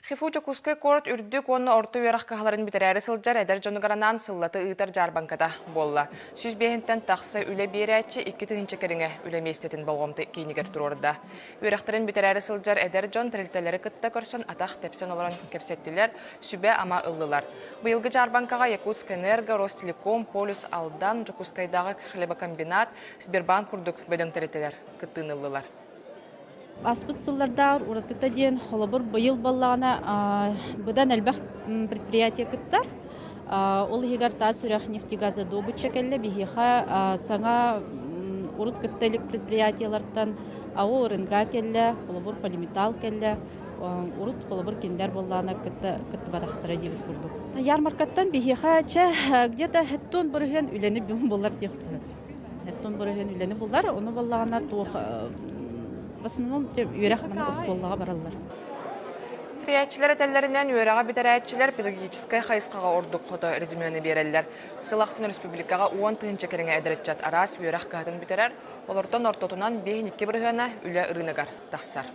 ХИФУ Дьокуускай куорат үрдүк уонна орто үөрэх кыһаларын бүтэрээри сылдьар эдэр дьонугар анаан сыллата ыытар дьаарбаҥката буолла. 105-тэн тахса үлэ биэрээччи 2000 кэриҥэ үлэ миэстэтин болҕомто киинигэр туруорда. Үөрэхтэрин бүтэрээри сылдьар эдэр дьон тэрилтэлэри кытта көрсөн атах тэпсэн олорон кэпсэттилэр, сүбэ-ама ыллылар. Быйылгы дьаарбаҥкаҕа Якутскэнерго, Ростелеком, Полюс Алдан, Дьокуускайдааҕы хлебокомбинат, Сбербанк курдук бөдөҥ тэрилтэлэр кыттыыны ыллылар. Аспыт сыллардааҕар уратыта диэн, холобур, быйыл буоллаҕына быдан элбэх предприятие кыттар. Ол иһигэр таас үрэх нефтегазодобыча кэллэ. Биһиэхэ саҥа урут кытта илик предприятиелартан АО РНГ кэллэ, холобур, Полиметалл кэллэ. Урут холобур кинилэр буоллаҕына кытта кыттыбатахтара диэбит курдук. Ярмаркаттан биһиэхэ чэ где-то хэттон бырыһыан үлэни булар диэхпин. Оттон бырыһыан үлэни булар, ону буоллаҕына туох в основном үөрэх маны оскуолаҕа бараллар. Тэрийээччилэр этэллэринэн, үөрэҕи бүтэрээччилэр педагогическай хайысхаҕа ордук хото резюмены биэрэллэр. Сыл ахсын республикаҕа 10 000 кэриҥэ эдэр ыччат араас үөрэх кыһатын бүтэрэр, олортон ортотунан 5-2 бырыһыана үлэ ырыынагар тахсар.